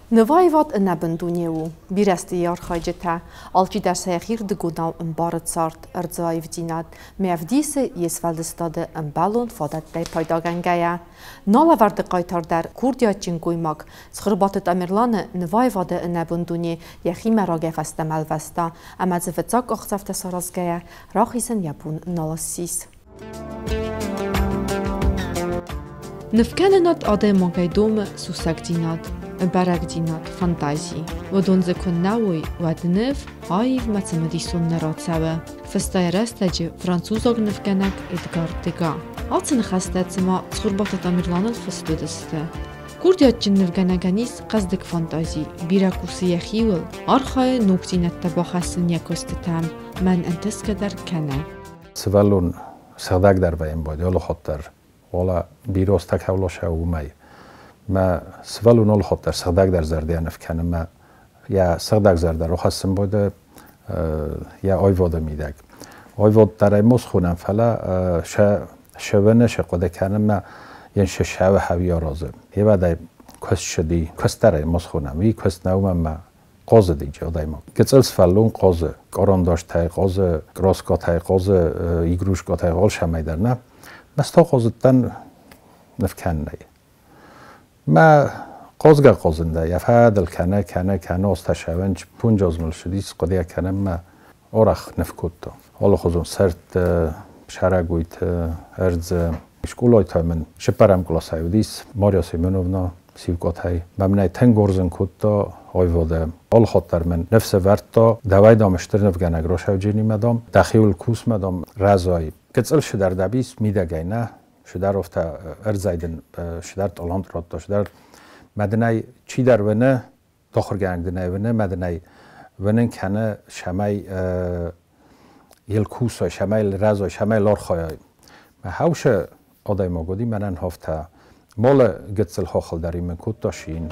Нываивад ӕнӕбын дуне у, бирӕ сты йӕ архайджытӕ, алчидӕр сӕ йӕхирдыгонау ӕмбары цард, ӕрдзы аивдзинад, ме ӕвдисы йе сфӕлдыстады ӕмбӕлон фадӕттӕй пайдагӕнгӕйӕ. Налӕвӕрды хъайтар дӕр курдиатджын гоймаг Цхуырбаты Тамерланы нываивады ӕнӕбын дуне йӕхимӕ рагӕй фӕстӕмӕ ӕлвӕста ӕмӕ дзы фыццаг къахдзӕфтӕ саразгӕйӕ рахизын йӕ бон нал ссис. Нывкӕнынад адӕймагӕй домы сусӕгдзинад, бӕрӕгдзинад, фантази. Уыдон дзы куы нӕ уой, уӕд ныв аивмӕ цымыдисон нӕ рацӕуы, фыста йӕ рӕстӕджы французаг нывгӕнӕг Эдгар Дега. Ацы ныхӕстӕ цыма Цхуырбаты Тамерланыл фыст уыдысты. Курдиатджын нывгӕнӕгӕн ис хъӕздыг фантази, бирӕ кусы йӕхиуыл, архайы ногдзинӕдтӕ бахӕссын йӕ куыстытӕм, мӕн ӕнтысгӕ дӕр кӕны. Сывӕллон сыгъдӕгдӕр вӕййын бод, алы хатт дӕр. Ола биростӕ кӕулоша уымӕй. Мӕ сывӕллон алы хатт дӕр сыгъдӕгдӕр зӕрдӕ ныв кӕны, мӕ йӕ сыгъдӕг зӕрдӕ рохӕссын боды йӕ аивады мидӕг. Аивад дӕр ӕй ма схонӕм, фӕлӕ шӕвӕны шӕ хъуыды кӕны мӕ йын ше шӕвы хӕви аразы. Евӕдӕй куыст шыди, куыст дӕр ӕй ма схонӕм. Уый куыст нӕу мӕ хъазыди адӕймаг. Гыццыл сывӕллон хъазы, къарандастӕй хъазы, краскатӕй хъазы, игрушкатӕй алцӕмӕй дӕр, нӕ? Мӕ та хъазыдтӕн ныв кӕнынӕй. Мӕ хъазгӕ хъазын дӕ йӕ фӕдыл кӕнӕ, кӕнӕ, кӕнӕ азтӕ сӕвӕн пунджаз мыл ссыдис, хъуыдыйӕ кӕнӕм мӕ арӕх ныв кодта. Алыхуызон сӕрдты, сӕрӕгойты, ӕрдзы. Скъолайы та мын цыппӕрӕм къласӕй уыдис Марья Семеновна Сивкъотӕй. Мӕ мын ӕй тынг уарзын кодта аивады. Алы хатт дӕр мын ныфс ӕвӕрдта, дӕуӕй, дам, стыр нывгӕнӕг росӕвджынимӕ, дам, дӕхиуыл кусмӕ, дам, рӕзай. Гыццыл шыдӕр дӕбис мидӕгӕй нӕ, шыдӕр афтӕ ӕрдзӕй дын шыдӕр талант радта, шыдӕр мӕ дын ӕй чидӕр уыны, дохуыргӕнӕг дын ӕй уыны, мӕ дын ӕй уынын кӕны, цӕмӕй йыл кусай, цӕмӕй йыл рӕзай, цӕмӕй йыл архайай. Мӕ хӕусы адӕймаг уыди мӕнӕн афтӕ. Молы гыццыл хохыл дӕр мын кодта шин.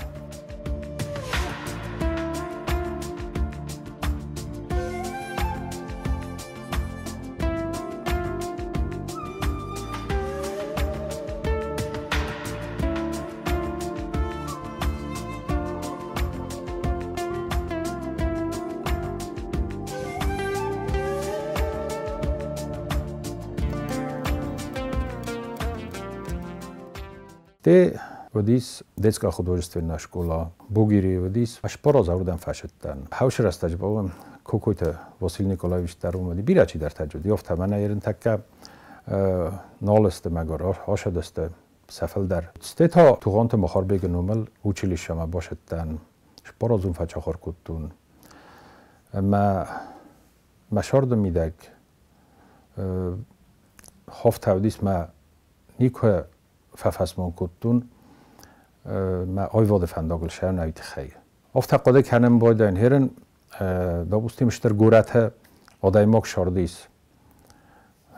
Те уыдис детская художественная школа, Бугири уыдис, ӕз уырдӕм фӕсыдтӕн. Хӕусы рӕстӕджы бауӕм Кокойты Василий Николаевич дӕр уым уыди, бирӕ чидӕртӕ уыди, афтӕ мӕнӕ ерынтӕккӕ нал сты мӕгуыр, асадысты сӕ фылдӕр. Стӕй та Тугъанты Махарбегы номыл училищемӕ бацыдтӕн, споразум фӕчахуыр кодтон. Ӕмӕ мӕ сӕрды мидӕг хафтӕ уыдис, мӕ никуы фӕфӕсмон кодтон мӕ аивады фӕндагыл сӕнайы тыххӕй. Афтӕ хъуыды кӕнын байдайын, херын, допустим, стыр горӕты адӕймаг сӕрдис.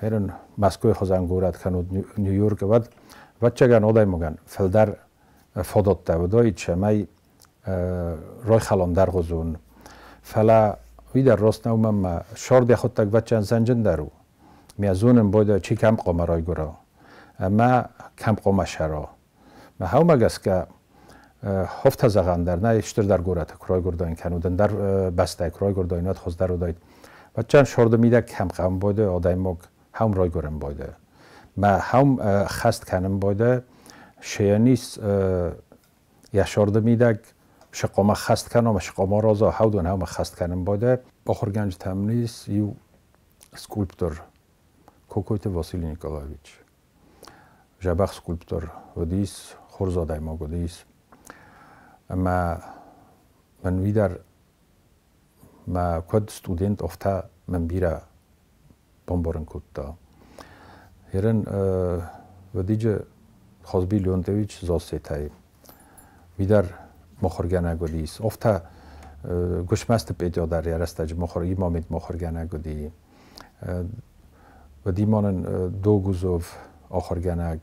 Херын Мӕскуыйы хуызӕн горӕт кӕнӕ Нью-Йоркы, уӕд ӕвӕццӕгӕн адӕймагӕн фылдӕр фадӕттӕ уыдаид, цӕмӕй райхалон дӕргъуызон. Фӕлӕ уый дӕр раст нӕу мӕнмӕ. Сӕрд йӕхуыдтӕг ӕвӕццӕгӕн зӕнджындӕр у. Мӕ зонын байдайы, чи кӕм хъуамӕ райгуыра ӕмӕ кӕм хъуамӕ сӕра. Мӕ хъӕумӕ гӕсгӕ афтӕ зӕгъӕн дӕр нӕй, стырдӕр горӕты куы райгуырдаин кӕнӕ ӕндӕр бӕстӕйы куы райгуырдаин, уӕд хуыздӕр уыдаид. Ӕвӕццӕгӕн сӕрды мидӕг кӕм хъӕуын байдайы, адӕймаг хӕм райгуырын байдайы. Мӕ хӕм хӕст кӕнын байдайы, шеянис йӕ сӕрды мидӕг шы хъуамӕ хӕст кӕна ӕмӕ шы хъуамӕ араза, хӕудон хӕм ӕххӕст кӕнын байдайы. Ахуыргӕнджытӕм ис иу скульптор Кокойты Василий Николаевич. Дзӕбӕх скульптор уыдис, хорз адӕймаг уыдис. Ӕмӕ мын уый дӕр мӕ куыд студент, афтӕ мын бирӕ бамбарын кодта. Ерын уыдиджы Хазби Леонтьевич Зассетӕй. Уый дӕр мыхуыргӕнӕг уыдис. Афтӕ Гуысмӕзты Петя дӕр йӕ рӕстӕджы мыхуыр, имамид мыхуыргӕнӕг уыди. Уыди ма нын Догузов ахуыргӕнӕг,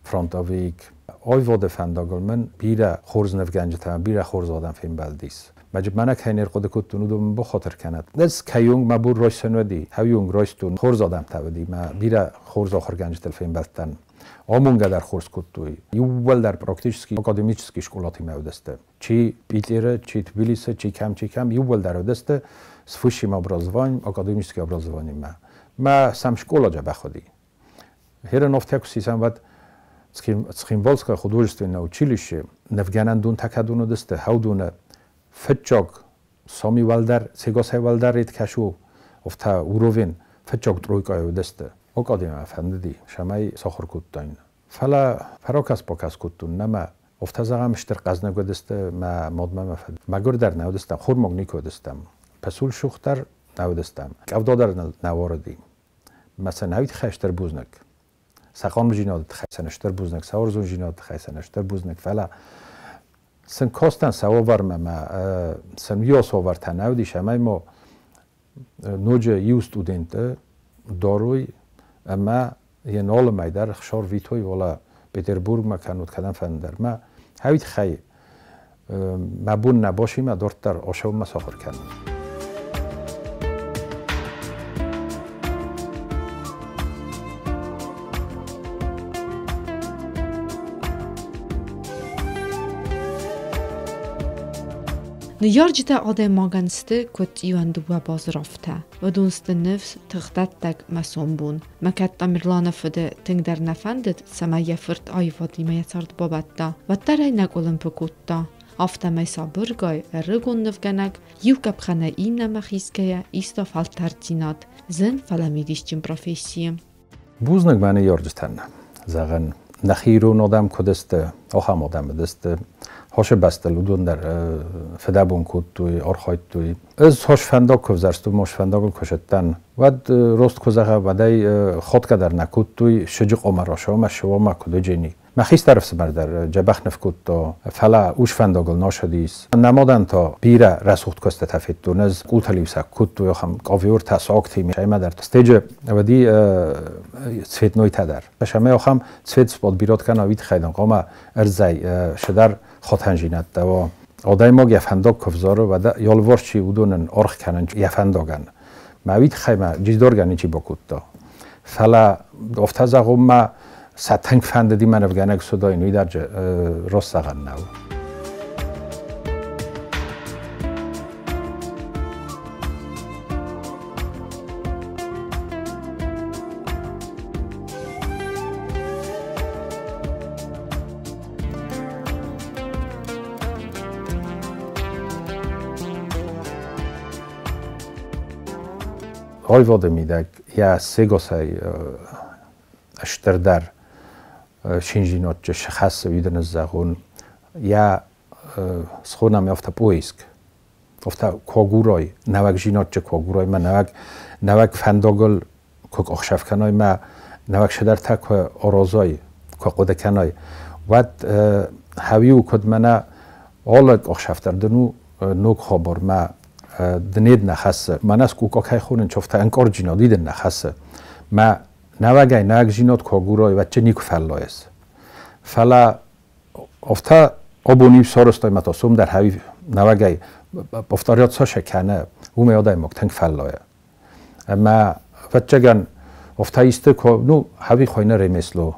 фронтовик. Аивады фӕндагыл мын бирӕ хорз нывгӕнджытӕ, бирӕ хорз адӕм фембӕлдис. Мӕнӕ кӕй не рхъуыды кодтон, уыдон мын бахатыр кӕнӕд. Ӕз кӕйонг мӕ бон райсын уыди, хӕйонг райстон, хорз адӕмтӕ уыди, мӕ бирӕ хорз ахуыргӕнджытыл фембӕлдтӕн. Амонгӕ дӕр хорз кодтой. Иууылдӕр практически академический скъолатимӕ уыдысты. Чи Питеры, чи Тбилисы, чи кӕм, иууылдӕр уыдысты с высшим образованием, академическим образованием. Мӕ сам школа дзӕбӕх уыди. Херен офтӕ куы сисӕм, уӕд Цхинвалское художественное училище нывгӕнӕндон такӕдон уыдысты, хӕудоны фыццаг сами уӕлдӕр, сегасӕй уӕлдӕр редкӕс у, офтӕ уровень фыццаг тройкӕйы уыдысты. Академимӕ фӕндыди, цӕмӕй сахуыр кодтаин. Фӕлӕ фӕракӕс-бакӕс кодтон, нӕ офтӕ зӕгъӕм стыр хъӕзныг уыдысты мӕ мадмӕ мӕ фыд. Мӕгуыр дӕр нӕ уыдыстӕм, хормаг никуы уыдыстӕм. Пасул сух дӕр нӕ уыдыстӕм. Къӕвда дӕр нӕ уарыди. Мӕ сӕ нӕ тыххӕй стыр бузныг. Сӕ хъомылдзинады тыххӕй сӕ стыр бузныг, сӕ уарзондзинады тыххӕй сӕ стыр бузныг, фӕлӕ сын кастӕн сӕ уавӕрмӕ мӕ сын уыйас уавӕртӕ нӕ уыдис, ӕмӕ ма ноджы иу студенты дарой ӕмӕ йӕ алы дӕр сӕрвитой уӕлӕ Петербургмӕ кӕннод кӕдӕм фӕндӕр. Мӕ хӕуи тыххӕй мӕ бон нӕ баци мӕ дарддӕр ацӕуынмӕ сахуыр кӕнын. Ныййарджытӕ адӕймагӕн сты, куыд цъиуӕн дыууӕ базыр, афтӕ. Уыдон сты ныфс, тыхдӕттӕг мӕ сомбон. Мӕ кӕд Тамерланы фыды тынгдӕр нӕ фӕндыд, цӕмӕй йӕ фырт аивадимӕ йӕ цард бабӕтта, уӕддӕр ӕй нӕ къуылымпы кодта. Афтӕмӕй сабыргай ӕрыгон нывгӕнӕг иу къӕпхӕнӕй иннӕмӕ хизгӕйӕ иста фӕлтӕрддзинад, зын, фӕлӕ мидисджын профессийы. Бузныг мӕ ныййарджытӕн, зӕгъын, нӕхи ирон адӕм куыд сты, ахӕм адӕм уыдысты. Хосы бӕстыл уыдон дӕр фыдӕбон кодтой, архайдтой. Ӕз хос фӕндаг куы ӕвзӕрстон, мос фӕндагыл куы сыдтӕн, уӕд рост куы зӕгъа, уӕдӕй хотгӕ дӕр нӕ кодтой, сыджы къомӕ расӕумӕ, сыуамӕ куыд уыджени. Мӕ хистӕр ӕфсымӕр дӕр дзӕбӕх ныв кодта, фӕлӕ ус фӕндагыл нӕ сыдис. Нӕ мадӕн та бирӕ рӕсугъд куыстытӕ федтон. Ӕз къултыл-иу сӕ кодтой ахӕм ковёртӕ, сагтимӕ, ӕмӕ дӕр стеджы уыди цветнойтӕ дӕр. Ӕмӕ ахӕм цвет спод бирот кӕна, уый тыххӕй дын хъуамӕ ӕрдзӕй цыдӕр хатӕнзинӕдтӕ уа. Адӕймаг йӕ фӕндаг куы взары, уӕд йӕ алыварс чи, уыдонӕн аргъ кӕнын йӕ фӕндагӕн. Мӕ уый тыххӕй мӕ джиздоргӕ ничи бакодта. Фӕлӕ афтӕ зӕгъон, мӕ сӕ тынг фӕндыди мӕ нывгӕнӕг суыдаин, уый дӕр раст зӕгъӕн нӕу. Аивады мидӕг йӕ сегасӕй стырдӕр шинжинотчы схӕссы, уый дын ӕз зӕгъон, йӕ схонӕм афтӕ поиск. Афтӕ куы агурай, нӕуӕг жинотчы куы агурай, мӕ нӕуӕг фӕндагыл куы къахсӕф кӕнай, мӕ нӕуӕг цыдӕртӕ куы аразай, куы хъуыды кӕнай, уӕд хӕуиу куыд мӕнӕ алы къахсӕф дӕр дын у ног хабар, мӕ дынед нӕ хӕссы. Мӕнӕ скъука кӕй хонын, афтӕ ӕнкъарджинад уый дын нӕ хӕссы. Мӕ нӕуӕгӕй нӕуӕг жинот куы агурай, уӕд чы никуы фӕллайыс. Фӕлӕ афтӕ абон иу сарӕзтай, мӕ та сом дӕр хӕуи нӕуӕгӕй повторяться кӕны, уымӕй адӕймаг тынг фӕллайы. Ӕмӕ ӕвӕццӕгӕн афтӕ исты куы, ну, хӕуи хуыйны ремесло.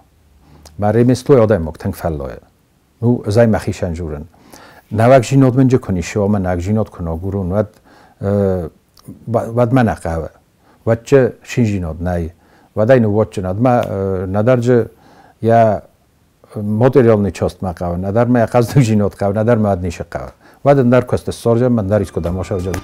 Мӕ ремеслойы адӕймаг тынг фӕллайы. Ну, ӕз ӕй мӕхицӕн дзурын. Нӕуӕг жинот мын куы нисы, ӕмӕ нӕуӕг жинот куы нагурон, уӕд мӕ нӕ хъӕуы. Уӕд чы шинжинот нӕй. Уӕд ӕй ныууадздзынӕн. Мӕ нӕдӕр дзы йӕ материалный часть мӕ хъӕуы, нӕдӕр мӕ йӕ хъӕздыг жинот хъӕуы, нӕдӕр мӕ уӕд ницы хъӕуы. Уӕд ӕндӕр куыст ссардзӕн, ӕндӕр искуыдӕм ацӕудзӕн.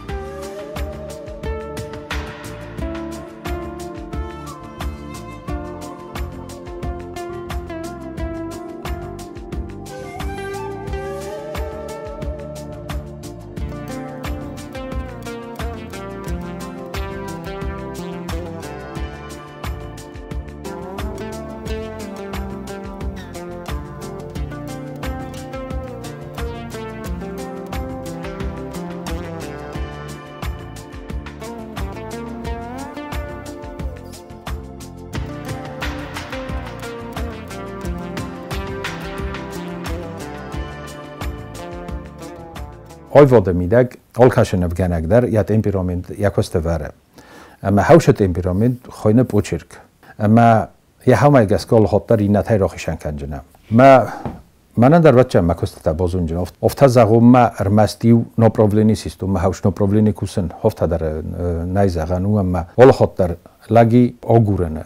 Аивады мидӕг алкӕцы нывгӕнӕг дӕр йӕ темперамент йӕ куысты вӕры. Ӕмӕ хӕусы темперамент хуыйны почерк. Ӕмӕ Йӕхӕмӕ гӕсгӕ алыхатт дӕр иннӕтӕй рахицӕн кӕнджынӕ. Мӕ мӕнӕн дӕр вӕччӕ мӕ куыстытӕ базонджын. Афтӕ зӕгъон ма ӕрмӕст иу направлени систон, мӕ хӕус направлени кусын, афтӕ дӕр нӕй зӕгъӕн у, ӕмӕ алыхатт дӕр лӕги агурыны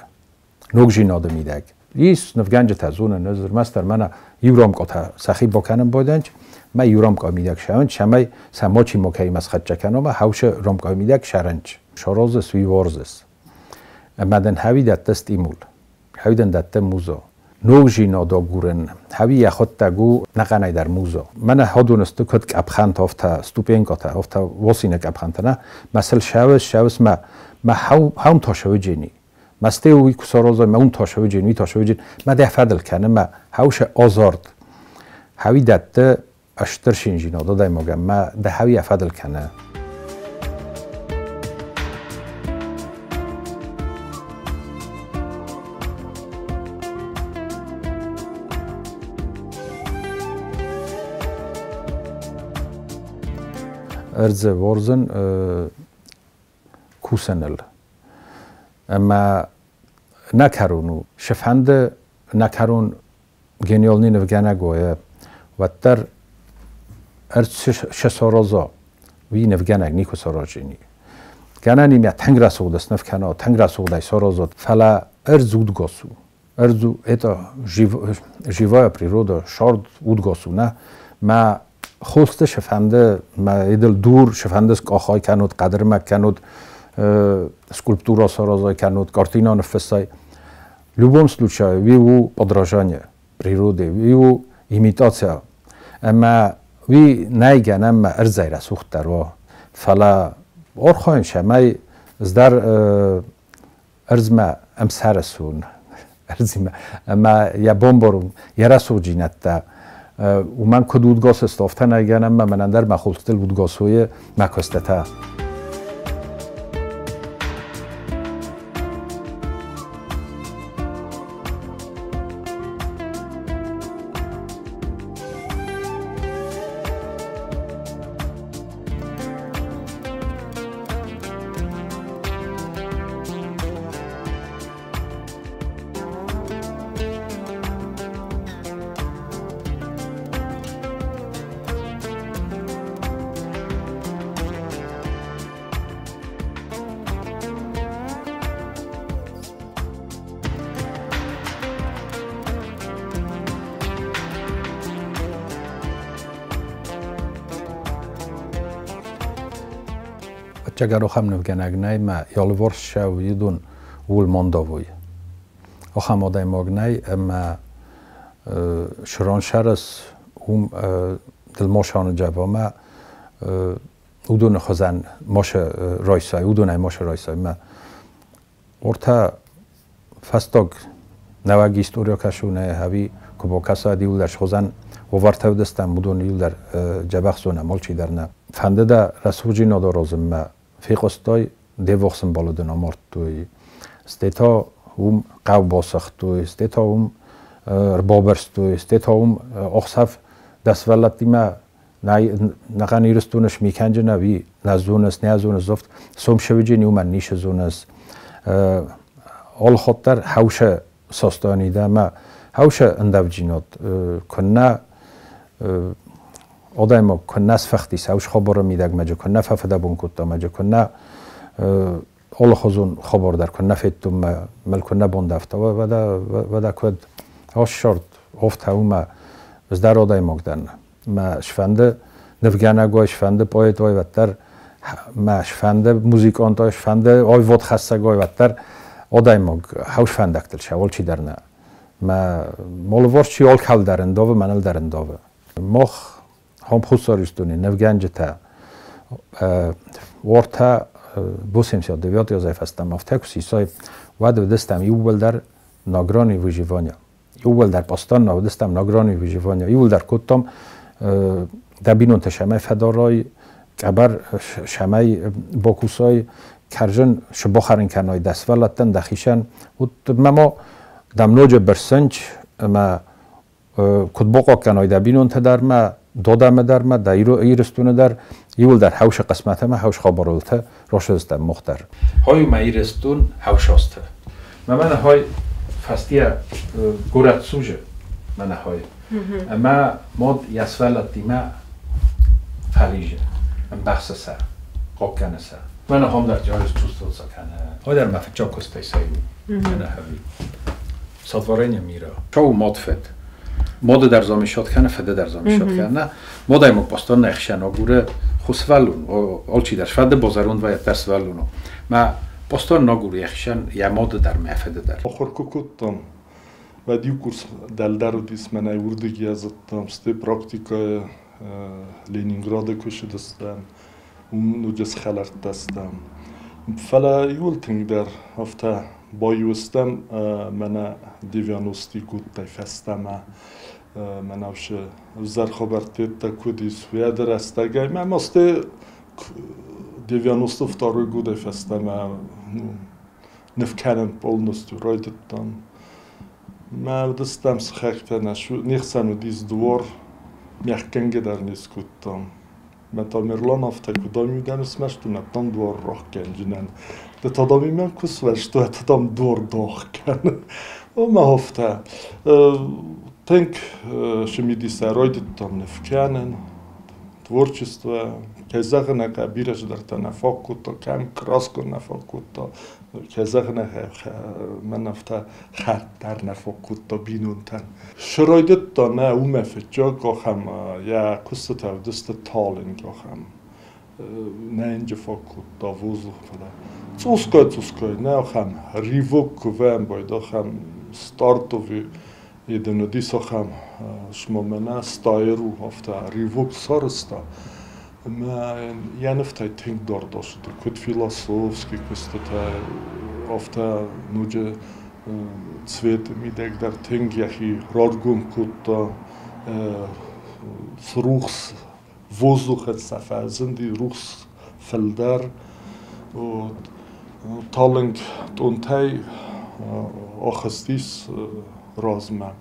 ногдзинады мидӕг. Ис нывгӕнджытӕ зонын, ӕз ӕрмӕстдӕр мӕнӕ иу рамкъатӕ сӕхи бакӕнын байдайынц, мӕ иу рамкъайы мидӕг сӕвынц, цӕмӕй сӕ мачи макӕимӕ схӕццӕ кӕна, мӕ хӕусы рамкъайы мидӕг сӕрынц. Саразыс, уый уарзыс. Ӕмӕ дын хӕуи дӕтты стимул, хӕуи дын дӕтты муза. Ногдзинад агурын, хӕуи йӕхуыдтӕг у нӕхъӕнӕй дӕр муза. Мӕнӕ хӕдон сты куыд къӕпхӕнтӕ, афтӕ ступенькӕтӕ, афтӕ уосины къӕпхӕнтӕ, нӕ? Мӕ сыл сӕвыс, сӕвыс, мӕ мӕ хӕум та сӕвыджени. Мӕ сте уый куы саразай, мӕ уым та сӕвыджен, уый та сӕвыджен, мӕ дӕ фӕдыл кӕны, мӕ хӕусы азард. Хӕуи дӕтты стыр шинжинад адӕймагӕн, мӕ дӕ хӕуи йӕ фӕдыл кӕны. Ӕрдзы уарзын кусыныл. Ӕмӕ нӕ кӕрон у. Цы нӕ кӕрон гениалный нывгӕнӕг уа, уӕддӕр ӕрдз цы сараза, уый нывгӕнӕг никуы сараздзӕни. Гӕнӕн имӕ тынг рӕсугъд сныв кӕна, тынг рӕсугъдӕй сараза, фӕлӕ ӕрдз удгас у. Ӕрдз у, это живая природа, шард удгас у, нӕ? Мӕ хосты цы мӕ идыл дур цы скъахай кӕнут, хъӕдырмӕг кӕнут, скульптура саразай кӕнут, картина ныффыссай. В любом случае, уый у подражание природе, уый у имитация. Ӕмӕ уый нӕй гӕнӕн мӕ ӕрдзӕй рӕсугъддӕр уа. Фӕлӕ архайын цӕмӕй ӕз дӕр ӕрдзмӕ ӕмсӕр суон ӕрдзимӕ ӕмӕ йӕ бамбарон йӕ рӕсугъддзинӕдтӕ. Уымӕн куыд удгас сты, афтӕ нӕй гӕнӕн мӕ мӕнӕн дӕр мӕ холстыл удгас уой мӕ куыстытӕ. Ӕцӕгӕр ахӕм нывгӕнӕг нӕй, мӕ алыварс ссӕуы уыдон ууыл ма ндавой. Ахӕм адӕймаг нӕй, ӕмӕ сыран сӕрыс уым дыл ма саныдзӕва мӕ уыдоны хуызӕн ма райсай, уыдонӕй ма райсай. Мӕ ортӕ фӕстаг нӕуӕг история кӕсунӕй ӕви куы бакӕса, иуылдӕр схуызӕн уавӕртӕ уыдыстӕм, уыдон иуылдӕр дзӕбӕх зонӕм, алчидӕр нӕ. Фӕнды дӕ рӕсугъддзинад аразынмӕ фехъуыстай, де ввахс ӕмбалы дын амардтой, стӕй та уым хъӕу басыгътой, стӕй та уым ӕрбабырстой, стӕй та уым ӕхсӕв дӕ сывӕллӕттимӕ нӕхъӕн Ирыстоны сми кӕнджын ӕви нӕ зоныс, нӕ зоныс, зофт сом сывыджын уымӕн ницы зоныс. Алыхатт дӕр хӕусы состани дӕ ӕмӕ хӕусы ӕндӕвджинад куыннӕ адӕймаг куыннӕ сфӕхтис хӕус хабары мидӕг мӕджы куыннӕ фӕфыдӕбон кодта мӕджы куыннӕ алыхуызон хабар дӕр куыннӕ федтон мӕ мыл куыннӕ бандӕвта, уӕдӕ куыд ассард афтӕ у мӕ ӕз дӕр адӕймаг дӕн. Мӕ сфӕнды нывгӕнӕг уай, сфӕнды поэт уай, уӕддӕр мӕ сфӕнды музыкант уай, сфӕнды аивадхӕссӕг уай, уӕддӕр адӕймаг хӕус фӕндӕгтыл сӕ алчидӕр нӕ. Мӕ алыварс чи алкӕуыл дӕр ӕндавы, мӕныл дӕр ӕндавы. Мах хом Хуссар Ирыстоны нывгӕнджытӕ уартӕ 89 азӕй фӕстӕмӕ афтӕ куы сисай, уӕд уыдыстӕм иууылдӕр на грани выживания. Иууылдӕр постоянно уыдыстӕм на грани выживания. Иууылдӕр кодтам дӕ бинонтӕ сӕмӕй фӕдарай, къӕбӕр сӕмӕй бакусай, кӕрзын шы бахӕрын кӕнай дӕ сывӕллӕттӕн, дӕхицӕн. Уыд мӕ ма дӕм ноджы бырсынч ӕмӕ куыд бахъахъхъӕнай дӕ бинонтӕ дӕр мӕ, додамӕ дӕр мӕ, дӕ Ирыстоны дӕр, иууылдӕр хӕусы хъысмӕт ӕмӕ хӕус хабарылтӕ росыздӕм мах дӕр. Хой мӕ Ирыстон хӕусасты. Мӕ мӕнӕ хой Фӕстийӕ горӕт Сужы мӕнӕ хойы. Ӕмӕ мад йӕ сывӕллӕттимӕ фӕлизы, ӕмбӕхсы сӕ, хъахъхъӕны сӕ. Мӕнӕ хом дӕр джарыс чувствоваться кӕны. Ой дӕр мӕ фыццаг куыстӕй сӕ иу. Мӕнӕ хӕви. Сотворение мира. Шоу мод фед. Моды дӕр замешат кӕны, фыды дӕр замешат кӕны. Модӕй постон ӕхсӕн агуры хусвӕллун. Алчидӕр фӕды базарун вайы дӕр сывӕллуну. Мӕ постон агуры ӕхсӕн йӕ моды дӕр, мӕ фыды дӕр. Ахуыр куы кодтам, уӕд иу курс дӕлдӕр уыдис, мӕнӕй уырдыг йӕ зыдтам, стӕй практикӕйы Ленинграды куы ссыдыстӕм, уым ноджы схӕлӕрттӕ стӕм. Фӕлӕ иуыл тынгдӕр афтӕ баиу стӕм мӕнӕ 90-ты годтӕй фӕстӕмӕ. Мӕнӕ уыцы ӕвзӕр хабӕрттӕ куыд ис, уӕды рӕстӕгӕй мӕ ма стӕй 92 годӕй фӕстӕмӕ ныв кӕнын полностью райдыдтам. Мӕ уыдыстӕм сыхӕгтӕ, не хсӕн уыдис двор, мӕхгӕнгӕ дӕр не скодтам. Мӕ Тамерлан афтӕ куыд ам смӕсты, мӕ там двор рахкӕнджынӕн. De tadam куы свӕсты, тадам двор дохкӕн. Мӕ афтӕ. Тынг цымыдисӕй райдыдтам ныв кӕнын, творчество. Кӕй зӕгъын ӕй бирӕ цыдӕртӕ нӕ фаг кодта, кӕм краска нӕ фаг кодта, кӕй зӕгъын ӕй мӕн афтӕ хӕрд дӕр нӕ фаг кодта бинонтӕн. Райдыдта нӕ уымӕ фыццаг ахӕм йӕ куыстытӕ уыдысты талынг ахӕм. Нӕ фаг кодта воздух, фӕлӕ цъусгай-цъусгай нӕ ахӕм рывок куы вӕмбайд, ахӕм стартовый еден уыдис ахӕм мӕнӕ стайру афтӕ рывок сарӕзта. Ӕмӕ йӕ нывтӕй тынг дард ацыди, куыд философский куыстытӕ, афтӕ ноджы цветы мидӕг дӕр тынг йӕхи раргом кодта, рухс воздухы сӕ фӕзынди, рухс фылдӕр. Талынг тонтӕй ахызтис размӕ.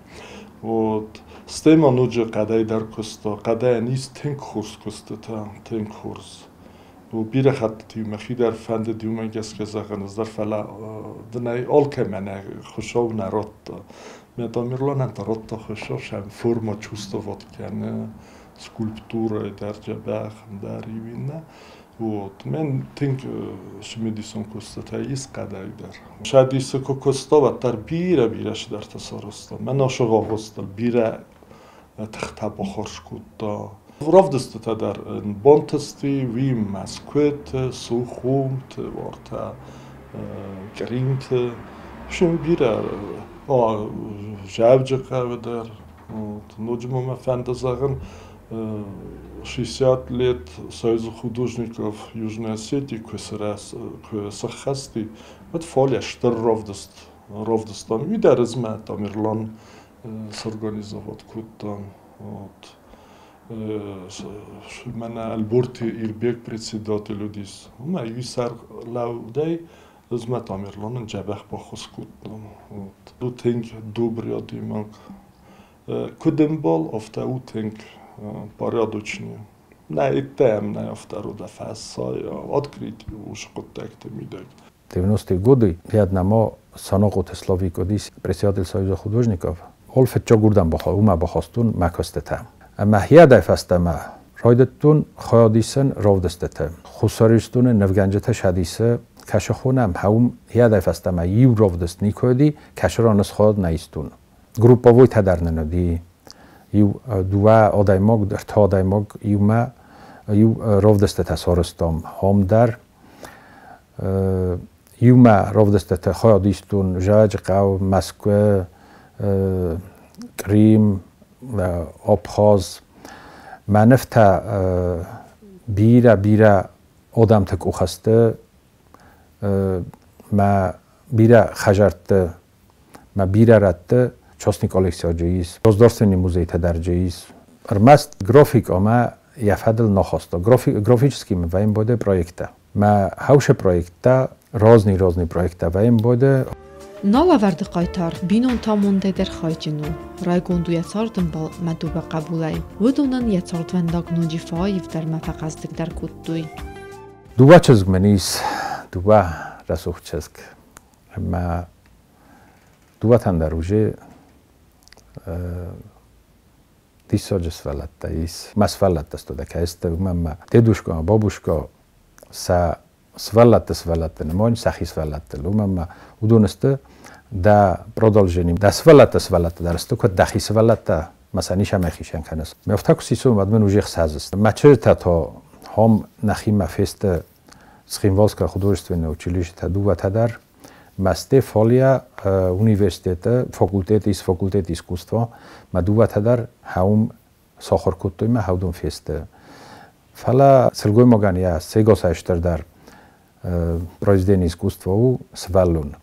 Вот. Стӕй ма ноджы хъӕдӕй дӕр куыста. Хъӕдӕйӕн ис тынг хорз куыстытӕ, тынг хорз. Бирӕ хӕттыты мӕхи дӕр фӕндыд уымӕ гӕсгӕ зӕгъын, ӕз дӕр, фӕлӕ дын ӕй алкӕмӕн Хуыцау нӕ радта. Мӕ Тамерланӕн та радта Хуыцау, сӕм форма чувствовать кӕны, скульптурӕ дӕр дзӕбӕх, дӕр иу иннӕ. Вот. Мӕн тынг цымыдисон куыстытӕ ис хъӕдӕй дӕр. Шадисы куы куыста, уӕддӕр бирӕ-бирӕ цыдӕртӕ сарӕзта. Мӕн асыгъагъуыстыл бирӕ тыхтӕ бахарз кодта. Равдыстытӕ дӕр бантысти, уый Мӕскуыты, Сухумты, уартӕ Къримты. В бирӕ Зӕвджыхъӕуы дӕр. Ноджы ма мӕ фӕнды зӕгъын, 60 лет Союза художников Южной Осетии куы сыххӕсти, уӕд фале стыр равдыст равдыстам. Уый дӕр ӕз мӕ Тамерлан сорганизовать кодта. Вот. Мӕнӕ Ӕлборты Ирбег председатель уыдис. Уымӕ иу сӕр лӕудӕй ӕз мӕ Тамерланӕн дзӕбӕх баххуыс кодтам. Вот. У тынг добрый адӕймаг. Куыд ӕмбал, афтӕ у тынг порядочный. Нӕ иттӕм нӕ афтӕ рода фӕсайа, открытый у хъуыддӕгты мидӕг. 90-е годы я одному Санохъоты Славик уыдис председатель Союза художников. Ол фыццаг уырдӕм уымӕ бахастон мӕ куыстытӕ. Ӕмӕ хиадӕй фӕстӕмӕ райдыдтон хайад исын равдыстыты. Хуссар Ирыстоны нывгӕнджыты Цӕдисы кӕсы хонӕм, хӕуым хиадӕй фӕстӕмӕ иу равдыст никуы уыди, кӕсы ран ӕз хайад нӕ истон. Групповой-тӕ дӕр нын уыди. Иу дыууӕ адӕймаг, ӕртӕ адӕймаг иумӕ иу равдыстытӕ сарӕзтам. Ам дӕр иумӕ равдыстыты хайад истон Зӕуджыхъӕу, Мӕскуы, Крым, Абхаз. Мӕ нывтӕ бирӕ-бирӕ адӕмты къухы сты, мӕ бирӕ хӕдзӕртты, мӕ бирӕ рӕтты частный коллекцияджы ис, Государственный музейтӕ дӕр ис. Ӕрмӕст график ӕмӕ йӕ фӕдыл нӕ хаста. Графический вӕййын боде проекттӕ. Мӕ хӕусы проекттӕ, разный-разный проекттӕ вӕййын боде. Налавӕрды хъайтар бинонты амондӕй дӕр хайджын у. Райгонд у йӕ цардӕмбал мӕ дыууӕ хъӕбулӕй. Уыдонӕн йӕ цардвӕндаг ноджы фӕаивдӕр мӕ фӕхъӕздыгдӕр кодтой. Дыууӕ чызг мын ис, дыууӕ рӕсугъд чызг. Ӕмӕ Дыууӕтӕн дӕр уже диссаджы сывӕллӕттӕ ис. Мӕ сывӕллӕттӕ сты дӕ кӕсты, уымӕн мӕ дедушка ӕмӕ бабушка сӕ сывӕллӕтты сывӕллӕтты нымайын сӕхи сывӕллӕттыл. Уымӕн мӕ уыдон сты дӕ продолжение. Дӕ сывӕллӕтты сывӕллӕттӕ дӕр сты, куыд дӕхи сывӕллӕттӕ, мӕ сӕ нисӕмӕй хицӕн кӕныс. Ме афтӕ куы сисон, уӕд мын уже ӕхсӕз сты. Мӕ чызджытӕ та хом нӕхимӕ фесты Цхинвалское художественное училище дыууӕтӕ дӕр. Мӕ фолия университеты факультет ис факультет искусства. Мӕ дыууӕтӕ дӕр хӕум сахуыр кодтой мӕ хӕудон фесты. Фӕлӕ сылгоймагӕн йӕ сегасӕй стырдӕр произведение искусства у сывӕллон.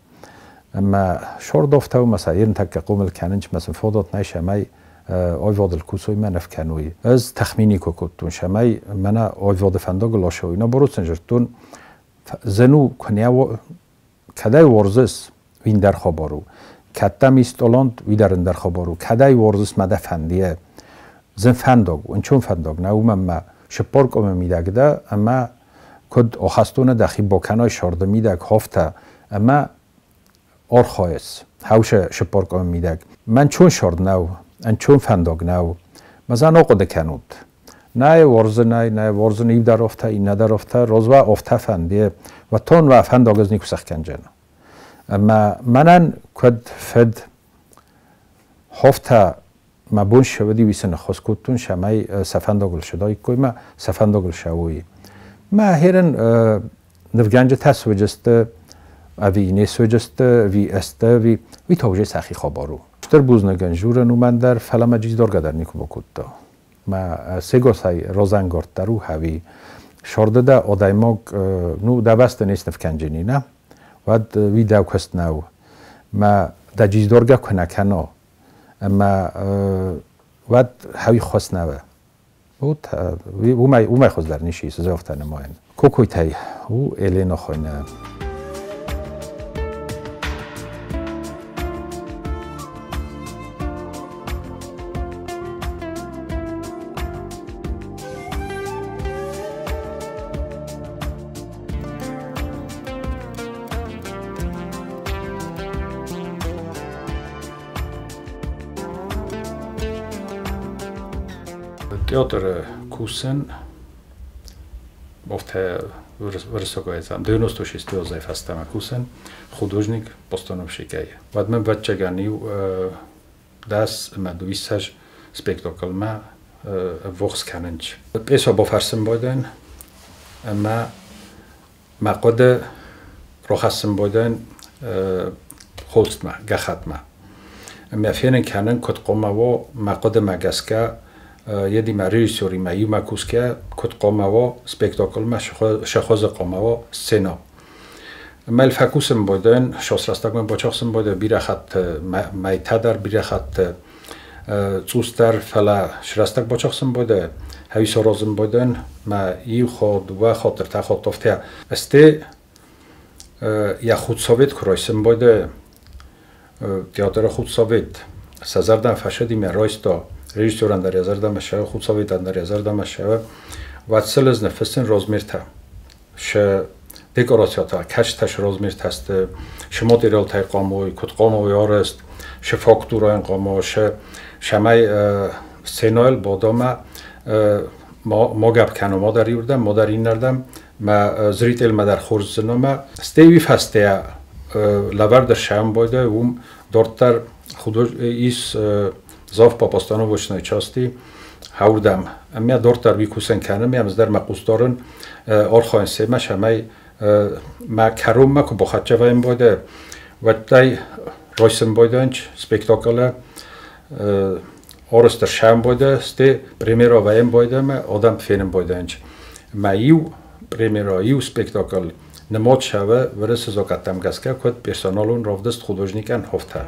Ӕмӕ шордофтӕ мӕ сӕ ирнтӕккӕ хъомыл кӕнынч, мӕ сын фадат нӕй, цӕмӕй аивадыл кусой мӕ ныв кӕной. Ӕз тӕхмини куы кодтон, цӕмӕй мӕнӕ аивады фӕндагыл ацӕуой. Наоборот сын зыдтон, зын у, куынӕ кӕдӕй уарзыс, уый ӕндӕр хабар у. Кӕд дӕм ис талант, уый дӕр ӕндӕр хабар у. Кӕдӕй уарзыс мӕ дӕ фӕндийӕ. Зын фӕндаг у, ӕнцон фӕндаг нӕ, уымӕн мӕ цыппар къуымы мидӕг дӕ ӕмӕ куыд ахӕстоны дӕхи бакӕнай сӕрды мидӕг хафтӕ ӕмӕ архайыс хаусы цыппар къуымы мидӕг. Мӕ ӕнцон сӕрд нӕу, ӕнцон фӕндаг нӕу. Мӕ зӕн ахъуыды кӕнут. Нӕ уарзын ӕй, нӕ уарзын иу дӕр афтӕ, иннӕ дӕр афтӕ, разуа афтӕ фӕнды, уӕд уӕ фӕндаг ӕз никуы сӕхгӕнджын. Ӕмӕ мӕнӕн куыд фыд хафтӕ мӕ бон цы уыди, уый сын ӕххуыс кодтон, цӕмӕй сӕ фӕндагыл сыдаиккой мӕ сӕ фӕндагыл сӕуой. Мӕ херын нывгӕнджытӕ суыдзысты, ӕви не суыдзысты, ӕви ӕсты, ӕви уый та уже сӕхи хабар у. Стыр бузныг журын уымӕн дӕр, фӕлӕ мӕ джиздоргӕ дӕр никуы бакодта. Мӕ сегасӕй разӕнгарддӕр у хӕви. Сӕрды дӕ адӕймаг, ну, дӕ бӕсты не сныв кӕнджыни, нӕ? Уӕд уый дӕу куыст нӕу. Мӕ дӕ джиздоргӕ куы нӕ кӕна, ӕмӕ уӕд хӕви хос нӕ Вот уымӕй хуыздӕр ницы ис, ӕз афтӕ нымайын. Кокойтӕй у Елена хуыйны. Театры кусын афтӕ уырыссагӕй 96 азӕй фӕстӕмӕ кусын художник постановщикӕй. Уӕд мӕ ӕвӕццӕгӕн иу 10 ӕмӕ 20 спектаклмӕ ӕввахс кӕнынц. Пъеса бафӕрсын байдайын ӕмӕ мӕ хъуыды рахӕссын байдайын холстмӕ, гӕххӕтмӕ. Ӕмӕ фенын кӕнын, куыд хъуамӕ уа мӕ хъуыдымӕ гӕсгӕ едимӕ режиссеримӕ иумӕ кусгӕ, куыд хъуамӕ уа спектаклмӕ, цы хуызы хъуамӕ уа сцена. Ӕмӕ фӕкусын байдайын, сосрӕстӕгмӕ бачахсын байдайын бирӕ хатт мӕйтӕ дӕр, бирӕ хатт цъус дӕр, фӕлӕ срӕстӕг бачахсын байдайын, хӕви саразын байдайын, мӕ иу хатт, дыууӕ хатт, ӕртӕ хатт афтӕ. Сте йӕ худсовет куы райсын байдайы, театры худсовет, сӕ зӕрдӕм фӕсыди мӕ райста, режиссерӕн дӕр йӕ зӕрдӕмӕ ссӕуы, худсоветӕн дӕр йӕ зӕрдӕмӕ ссӕуы, уӕд сыл ӕз ныффыссын размертӕ. Шы декорациятӕ, кӕцытӕ шы размертӕ сты, шы материалтӕй хъуамӕ уой, куыд хъуамӕ уой арӕзт, шы фактурӕйӕн хъуамӕ уа, шы цӕмӕй сценӕйыл бада ма гӕпп кӕна ма дӕр иуырдӕм, ма дӕр иннӕрдӕм, мӕ зрительмӕ дӕр хорз зына мӕ. Стӕй уый фӕстӕ лӕвӕрд ссӕуын байдайы, уым дарддӕр ис зав по постановочной части хӕуырдӕм. Ӕмӕ дарддӕр уый кусӕн кӕны, ӕмӕ дӕр мӕ хъус дарын архайын семӕ, цӕмӕй мӕ кӕронмӕ куы бахӕццӕ вӕййын байдайы, уӕддӕй райсын байдайынц спектаклы арӕзт ссӕуын байдайы, стӕй премьера вӕййын байдайы ӕмӕ адӕм фенын байдайынц. Мӕ иу премьера, иу спектакль нымад цӕуы уырысы закъӕттӕм гӕсгӕ, куыд персоналон равдыст художникӕн афтӕ.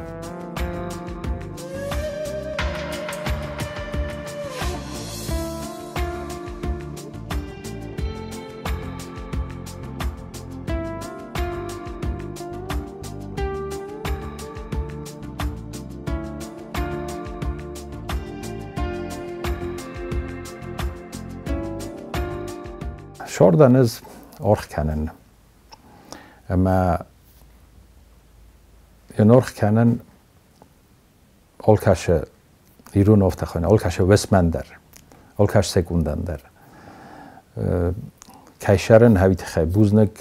Сӕрдӕн ӕз аргъ кӕнын. Ӕмӕ йын аргъ кӕнын Алкӕцы ирон афтӕ хуыйны, алкӕцы уысмӕн дӕр, алкӕцы секундӕн дӕр. Кӕй сӕрын хӕуи тыххӕй бузныг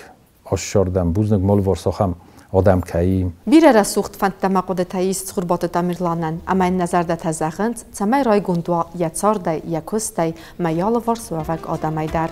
ӕссардам, бузныг молварс ахӕм адӕм кӕй. Бирӕ рӕсугъд фӕндтӕ ӕмӕ хъуыдытӕ ис Цхуырбаты Тамерланӕн, ӕмӕ йын нӕ зӕрдӕтӕ зӕгъынц, цӕмӕй райгонд уа йӕ цардӕй, йӕ куыстӕй, мӕ йӕ алыварс уӕвӕг адӕмӕй дӕр.